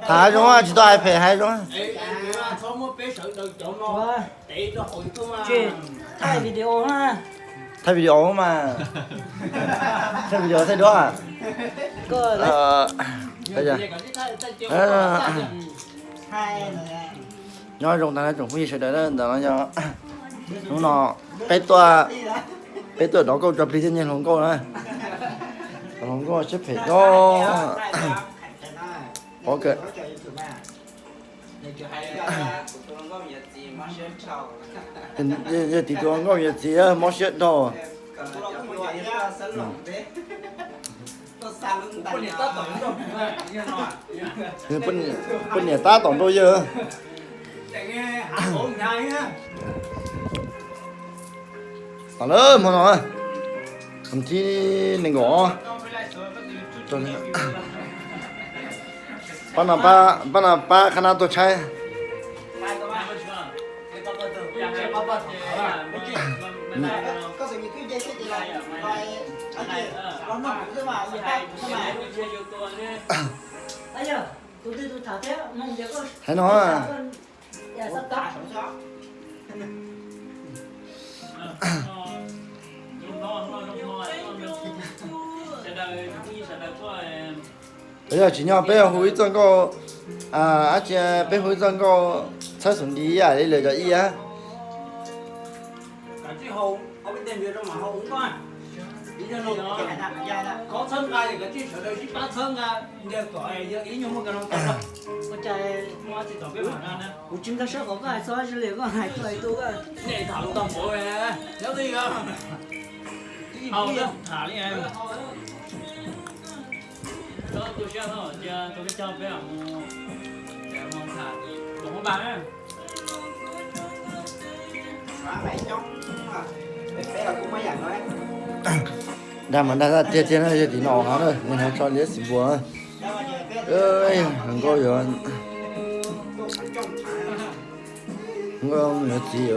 Tham zoo, tsis tau hais phem, hais zoo. Thaij video mas, thaij video, thaij duab. Nyob zoo tag tsoom phooj ywg sawv daws, ntawm no yog hnub no peb tuaj, peb tuaj dov nkauj tso plig thiab nyiag hluas nkauj na. Hluas nkauj siab phem kawg. Yog tus hluas nkauj yawm txiv mob siab dhau. Poj niam tab tom nrau yawg. Tam lawm hmo no, hmo thib nees nkaum, pab no pab qhab nab tuaj tshaib. Hais no, yog tsis nyob peb hu ib txoj nkauj, ab tsi, peb hu ib txoj nkauj txhawb xus nti ib yam li lawv cov ib yam. Kuv tsis nkag siab qhov koj hais txog Australia koj hais tuaj hais tuaj. Dag mas dag tiag tiag na, yog tim no hov na, nws hais tso liab xim npua. Nkauj yuav, nkauj yuav txiv,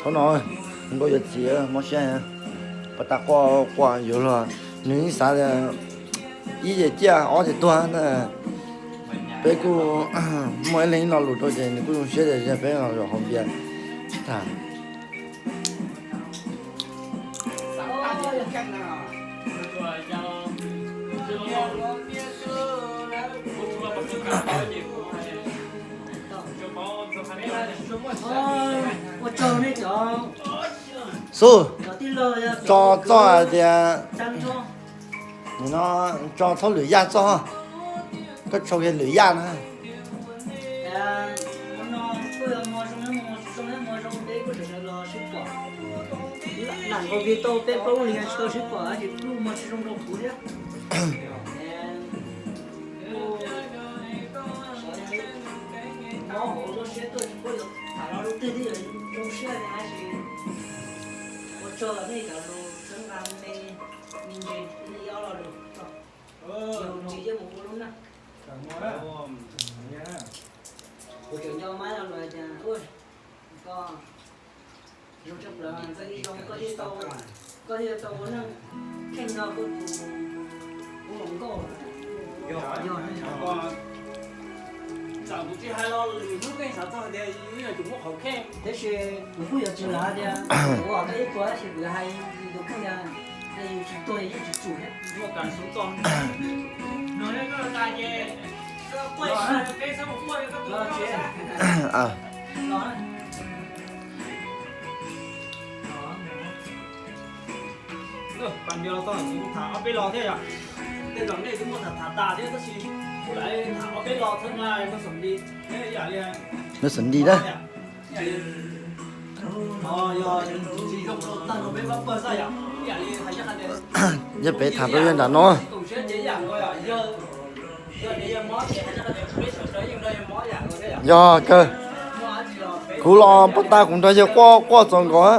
qhov no nkauj yuav txiv mob siab, pas tas quaj quaj yuav luag, nws yeej xav tias ib ce ciaj ob ce tuag na. Peb kuj muaj ib leeg ib lo lus rau ces nws kuj zoo siab tias peb los zaum haus npias tham. Xub, tso txoj hais tias, nim no tso txhob lwm yaj txoj, koj tshau kiag lwm yaj na. Kuv tseem nco Mab lo lus tias, koj zoo tshaj plaws, koj thiaj tau, koj thiaj tau ua neej kheej nrog kuv tus, kuv hluas nkauj. Yog, kuv tsis hais los lwm hnub koj xav txog tias yus yog tus muaj qhov kheej, tab sis kuv kuj yuav tsis lav tias kuv ua koj ib puas, tab sis kuv yuav hais yus tus kheej tias yus tsis tuag yus yeej tsis tsum thiab. Pas npias los txog kuv tham ob peb lo thiab yom. Tej zaum nej twb muab tham tham tas thiab tab sis kuv lawv tham ob peb lo txhawb nqa muab xaum nti, ib yam li, muab xaum nti na. Yog peb tham rau yawg nram no. Yog kawg. Kuv los pas tas kuv nrog yawg quaj quaj txaus nkaus.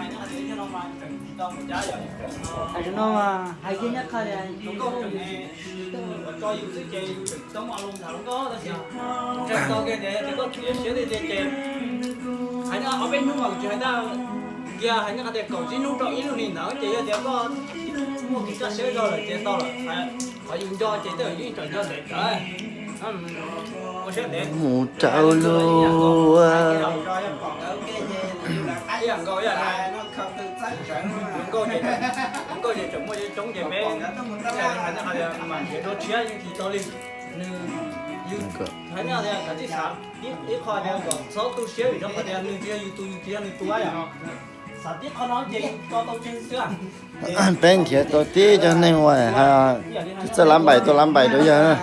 hais no mas tseem tsis tau mus cab yom. Hais no mas hais kiag nyob qhov tias nkauj tseem tso yus xwb ces yus tseem tsis tau muaj a loo tham hluas nkauj tab sis tseem tau kiag tias yog tias koj txiav siab tiag tiag ces hais no ob peb hnub mas tsis hais ntag, kiag hais nyob qhov tias kaum tsib hnub rau ib lub hlis ntawd ces yog tias koj muaj kev kaj siab zog lawm ces tau lawm. Qhov yus nco ces tej zaum yus yeej tseem nco ntev rawv. Mus rau lub ib yam nkaus ib yam hluas nkauj ces, hluas nkauj ces tseem muaj coob ces peb hais nyob qhov tias mas nrhiav dua tshiab yeej tsis tau li. Nws, yus hais nyob tias kav tsij xav ib qho tias kom txhob tu siab vim rau qhov tias nws tsis yog yus tus, yus tsis yog nws tus yom. Xav tib qho no ces yus tso tau tseg xwb. Peb nrhiav tau tib cov neeg uas txawj lab npais tuaj lab npais rau yawg.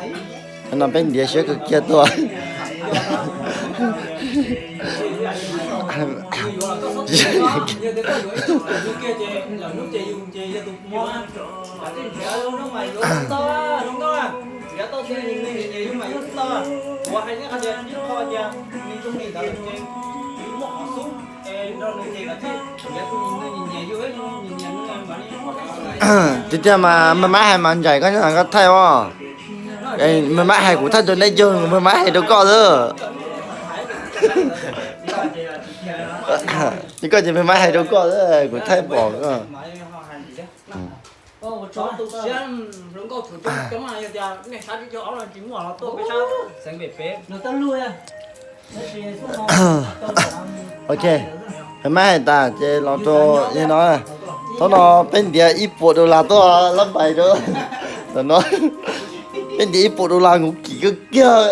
Qhov no peb ntiav siab kawg kiag tuaj. Tiag tiag mas maj mab hais mas ncaim koj nyob koj thaij os. Maj mab hais kuv thaij rau neb cog, maj mab hais rau koj xwb. Koj ces maj mab hais rau koj xwb, kuv thaij pom koj. Ok, maj mab hais tas ces los rau li no. Thaum no peb ntiav ib puas dollar tuaj lab npais rau. Tam no peb ntiav ib puas dollar nkaus kim kawg kiag,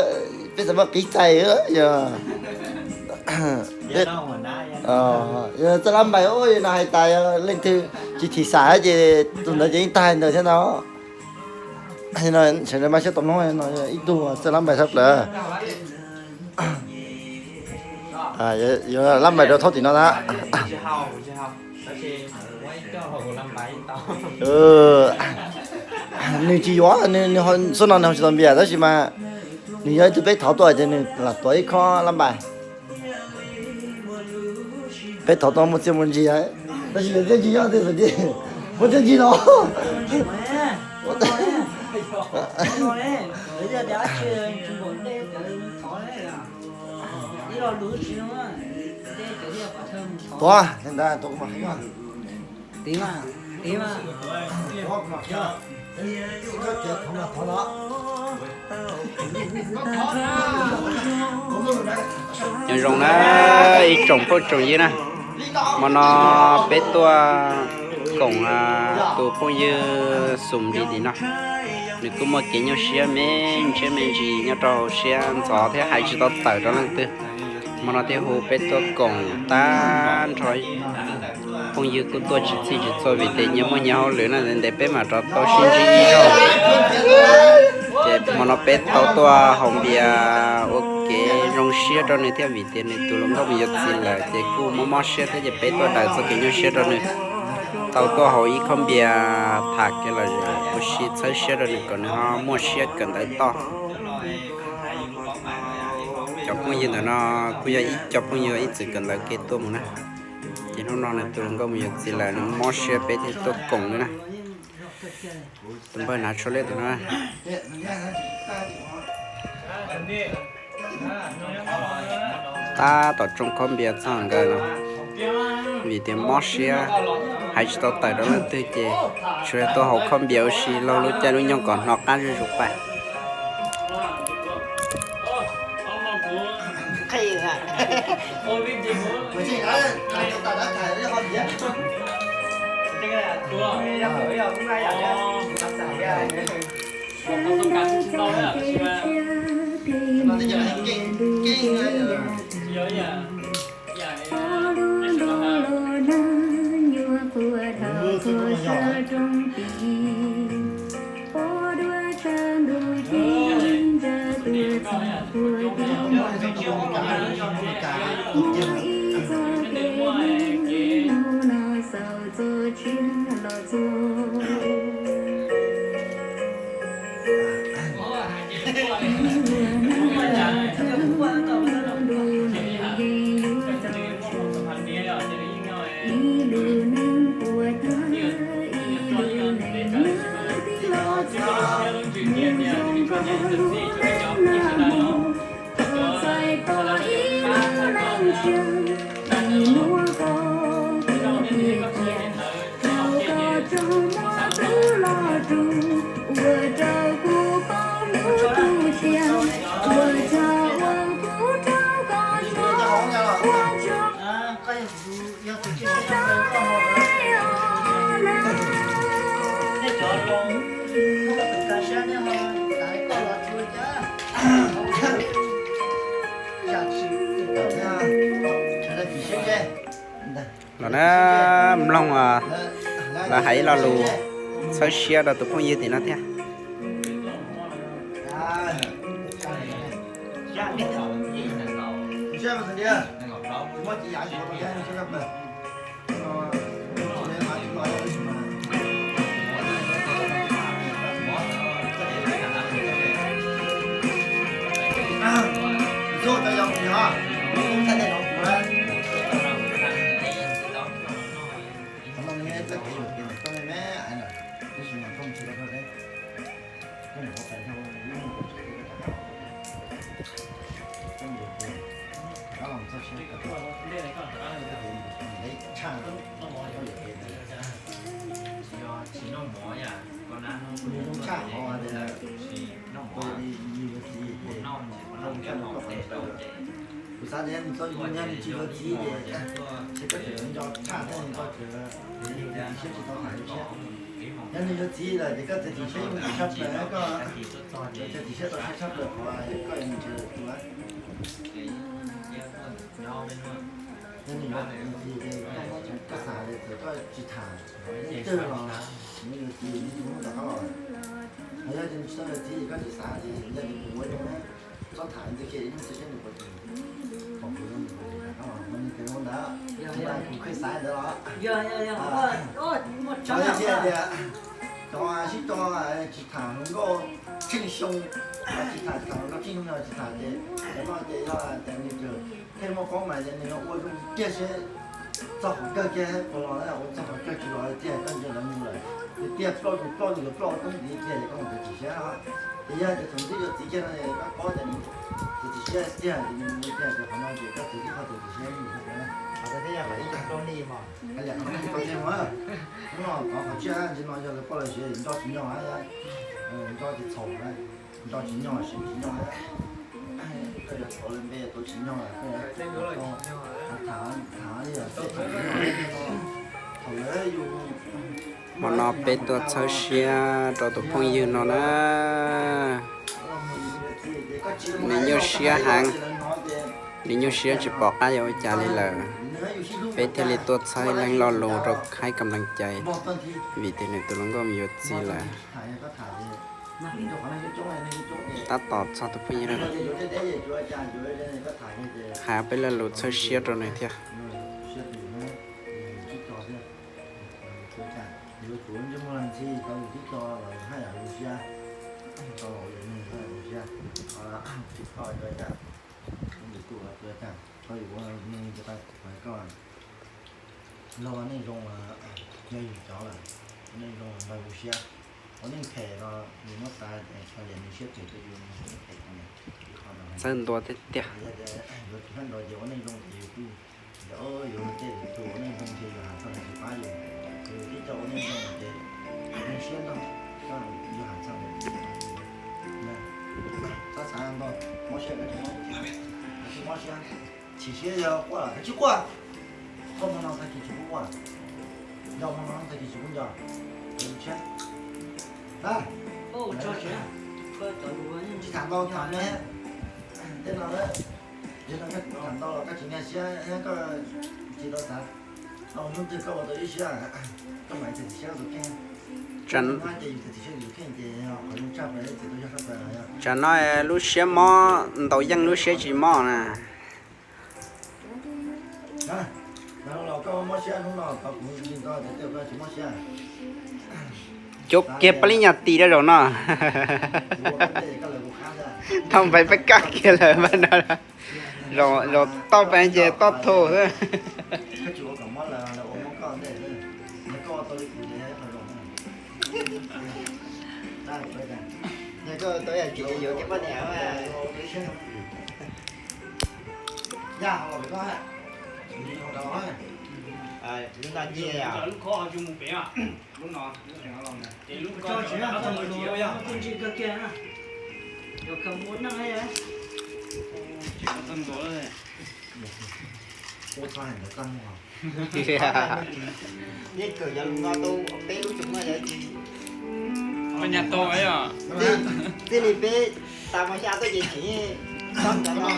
peb xav muaj qib txais yog txawj lab npais no hais tas yog leej twg tsis thim xam ces tus ntawd ces yeej tag ntawd thiab no. Sawv daws mas siab tau mloog no ib tug txawj lab npais tshaj plaws. Yuav lab npais rau thaub tim no na. Nws tsis yuav, nws, nws ho, xub no nws ho tsis tau npias tab sis mas nws yog ib tug peb thov tuaj ces nws lam tuav ib khob lab npais. Peb thov tuaj muaj txiaj muaj ntsig, tab sis lawv txiaj ntsig nyob twg lawm tiag, muaj txiaj ntsig no. Tuav, tuav. Nyob zoo na ib tsoom phooj tsoom ywg na, hmo no peb tuaj koom tus phooj ywg Xum Npis tim no, nws kuj muaj kev nyuaj siab me ntsiab me ntsis nyob rau hauv siab ntxov thiab hais tsis tau tawm rau leej twg. Hmo no thiaj hu peb tuaj koom tag nrho. Phooj ywg kuj tuaj tsis txhij tsis txhua vim tias nyias muaj nyias hauj lwm na, ntev peb mam rov tau sib ntsib ib zaug. Ces hmo no peb tau tuaj haus npias ua kev zoo siab rau nws thiab vim tias nws tus hluas nkauj mus yuav txiv lawm ces kuj mob mob siab thiab ces peb tuaj daws txoj kev nyuaj siab rau nws. Tau tuaj haus ib khob npias tham kev lom zem ua si txhawb siab rau nws kom nws ho muaj siab kawm ntawv toj. Cov phooj ywg ntawm no kuj yog ib co phooj ywg ib txwm kawm ntawv kev tuaj mus na. Ces hnub no nws tus hluas nkauj mus yuav txiv lawm nws mob siab peb thiaj tuaj koom nws na. Tus npawg hnav tsho liab tus no. Tab tom tsoo khob npias txog nkawd no, vim tias mob siab hais tsis tau tawm rau leej twg ces tsuas yog tuaj haus khob npias ua si laug lub caij lub nyoog kom hnov qab zuj zus pab. Los na, mloog lawv hais ib lo lus txhawb siab rau tus phooj ywg tim no thiab. Kuv xav tias nws txo yus, yog nws tsis yuav txiv ces, ces koj tseem nco tshaj thiab nws koj tseem siab tsis tau hais siab. Yog nws yuav txiv lawm ces koj txiav txim siab yuav tshaj plaws, koj txiav txim siab tau siab tshaj plaws qhov koj yuav nws tsis yuav txiv. Yog nws yuav txiv ces koj xav tias txawm koj tsis tham leej twg los nws yuav txiv nws tsis muab rov qab los. Hos yog tias nws tsis tau yuav txiv ces koj tsis xav tias yog tias kuv ua zoo na, txhob tham ntxiv kiag ib hnub txog seb nws puas tseem pom kuv zoo, nws puas tseem rov qab los, nws tias zoo ntawd, kuv khwv xav ntawd los. Tias cov sib co tsis tham hluas nkauj tsheej xyoo, tsis tham, tham hluas nkauj tsheej xyoo no tsis tham ces, cov no ces yog tias nws tseem pheej muaj paub mas ces nws ua zoo kiag seb txog qhov kawg kiag puas los, ua txog qhov kawg tsis los tiag koj ntsia lawv mus lawm, tiag tiag ploj tus ploj tus yuav ploj toob tiv tiag ces koj mus txiav txim siab. Ces yog tias thaum twg yuav txiv kiag no koj paub tias nws txiav txim siab tiag ces nws mus tiag ces qhov no ces koj txiav tib qho txiav txim siab mus tiag. Hnub no tov qhov tsiaj ntsis no yog lawv poj lawv sev nco tsis nyog, nco tsis txhaum, nco tsis nyog siv tsis nyog. Koj yuav thov lawv npe tuav tsis nyog, koj yuav tham, tham li yog tej tham tsis nyog. Thaum lawv yus Hmo no peb tuaj txhawb siab rau tus phooj ywg no na. Nws nyuaj siab heev, nws nyuaj siab tsis pom qab yuav ua cas li lawm. Peb thiaj li tuaj txhawb ib leeg lo lus rau khaib kam leej cai, vim tias nws tus hluas nkauj mus yuav txiv lawm. Tab tom txog tus phooj ywg no, hais peb lo lus txhawb siab rau nws thiab. Los nej zoo, yog yus cov lawm, nej zoo npawg kuv siab. Ua neej phem los yus muab xav tias txhaj li nws siab phem rau yus, nws siab phem rau yus, ib qho no. Txawj ntua tiag tiag. Yog tias yus tus hlob nrog ces ua neej zoo ces yus kuj, yus tej tus ua neej zoo ces yus has txog nws tsis pab yus, yus tib co ua neej zoo ces nws siab nrog, yus has txog nws tsis pab yus. Txhob xav ntau, mob siab, mob siab, chim siab yog quaj los kav tsij quaj. Koj hmo no tag kis tsis pub quaj, nco hmo no tag kis tsis pub nco, siab. Tsis tham ntau tham me, tej no, yog no koj tham ntau los koj tsis nkag siab, koj tsis tau xav, hnub twg koj ua tau ib siab, koj mam txiav txim siab tus kheej. Ces yus txiav txim siab tus kheej ces qhov zoo tshaj plaws txiav tau yog sab plaws. Tsam no lub siab mob ntaus yeej lub siab tsis mob na. Los koj mob siab hnub no, kuv tsis mob siab. Cuab kiag pab lib nyas tis rau zaum no. Thauj npaiv peb kaj kiag lawm mas no. Zaum toj peb ces toj thu xwb. Yog, lub no nyiaj os. Lub no, tsis tau ntxiv kawg kiag na. Yuav khaws mus ua neej. Yeej kawm cov lus no tau peb lub xyoo no yog tsis, txij li peb tas mos xya tuaj ces tseem txhob cov no.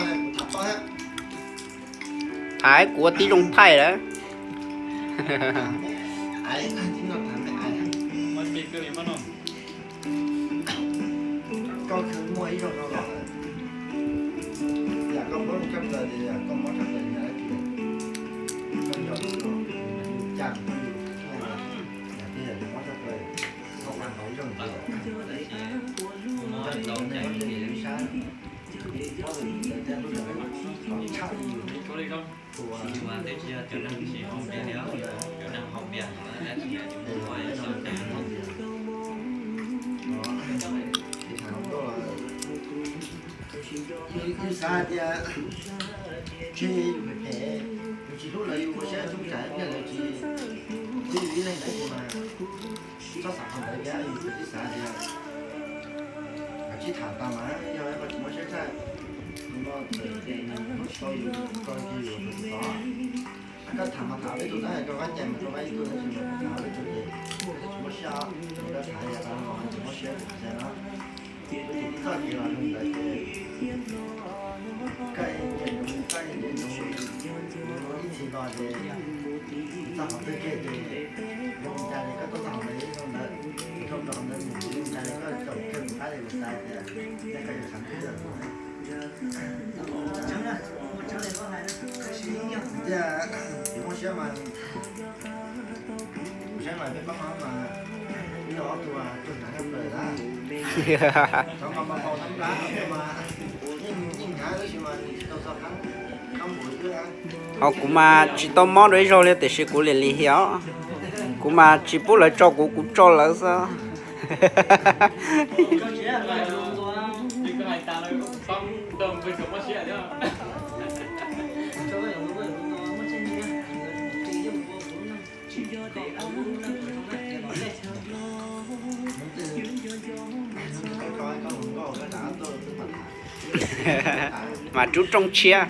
Thaij kuv ua tib zoo thaij lawm. Koj khwv muaj ib zaug no los, yam koj mob tshaj plaws ces yam koj mob tshaj plaws nyob dab tsi? Koj nco lus, cas yus, yam twg yam yus mob tshaj plaws, koj ua ntau ib zaug ntxiv. Koj tus neeg mob ces yus ib sab, mob lus ntawd thiab lub sij hawm tshaj li yus tus, yus mas twb tsis yog cov neeg tsis haus npias li, cov neeg haus npias no dab tsi yus mob tshaj plaws. Yus xav hais tias tseg yus phem phem, yus tsis hlub lawv yus ua siab tub tsam pliag lawv tsis hlub yus ib leeg ntawd mas txhob xav qhov ntawd thiab. Yus tsis xav tias, kav tsij tham tas mas yog koj tsis mob siab tshaj, tus no txawm hnub tsis tau yus, tau yus tus tod. Koj tham mas tham peb tug tab, rau qab cai mas rau qab ib tug tab sis mas tham peb tug ces koj tsis mob siab, koj tham yam no tsis mob siab ces no. Tus tij txoj kev los zoo ntawd ces koj nce ntsoov, koj nce ntsoov ib txhis los ces txog qhov twg kiag ces zoo cas li koj tuaj txog qhov ntawd zoo ntawd, zoo rau qhov ntawd mus zoo cas li koj caum kiag tus qab li kuv xav tias nej koj yuav xav twb lawm. Tias tsis muaj siab mas, kuv saib mas peb pab no mas ib ob tug tuag hnyav tshaj plaws na. Cov mas mas haus tab nplab mas yeej hnyav tab sis mas nws tsis tau txog qab, qab npaum xwb. Ho kuv mas tsis tau mob dua ib zaug li tiam sis kuv lim lim hiam os. Kuv mas tsis pub lawv tso kuv, kuv tso lawv xwb. Mas rub rooj tshiab.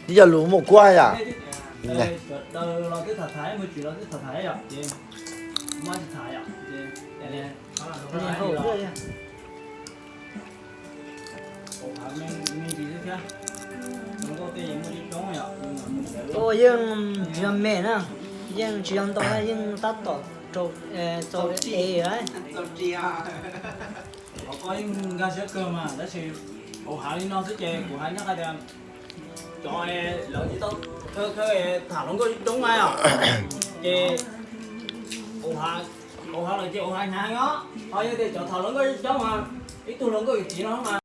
Ib co lus muaj kuab yom. Ua yeej tsis yog me na, yeej tsis yog ntau na, yeej tab tom rau txaus e lawm. Qhov koj yeej nkag siab kawg mas, tab sis hauv hav li no xwb ces kuv hais nyob hais tias cov lawv tsis tau khawb khawb tham hluas nkauj coob mas, ces hauv hav lawm ces hauv hav hnyav heev os. Ho yog tias cov tham hluas nkauj coob mas ib tug hluas nkauj yim txiv no mas